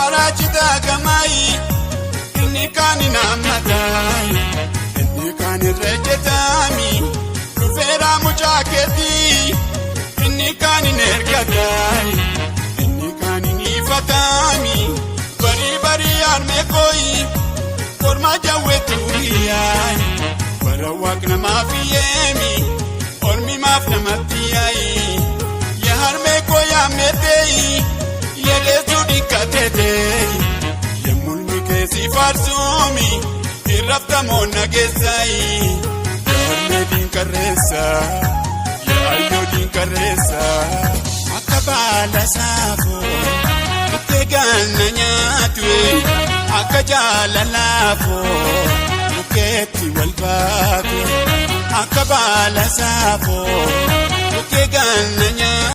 Baraachitaa gamaayi inni kaan hin hammataayi inni kaan irra jetaami dhufeera mucaa keetii inni kaan hin ergataayi inni kaan hin ifataami barii barii harmee kooyi kormaa jawweetu yaayi bara waaq namaaf yeemi ormi maaf namatti yaayi yaa harmee koo yaamneteeyi. Yedeesu dhiqqateetee yemmuu keessi faarsuumi irraftamoo nageessaayi yaarmee diinkarreessa yaayyoo diinkarreessa akka baala saafoo bukkee ganna nyaatu akka jaalalaafoo bukkeetti wal baatu akka baala saafoo bukkee ganna nyaatu.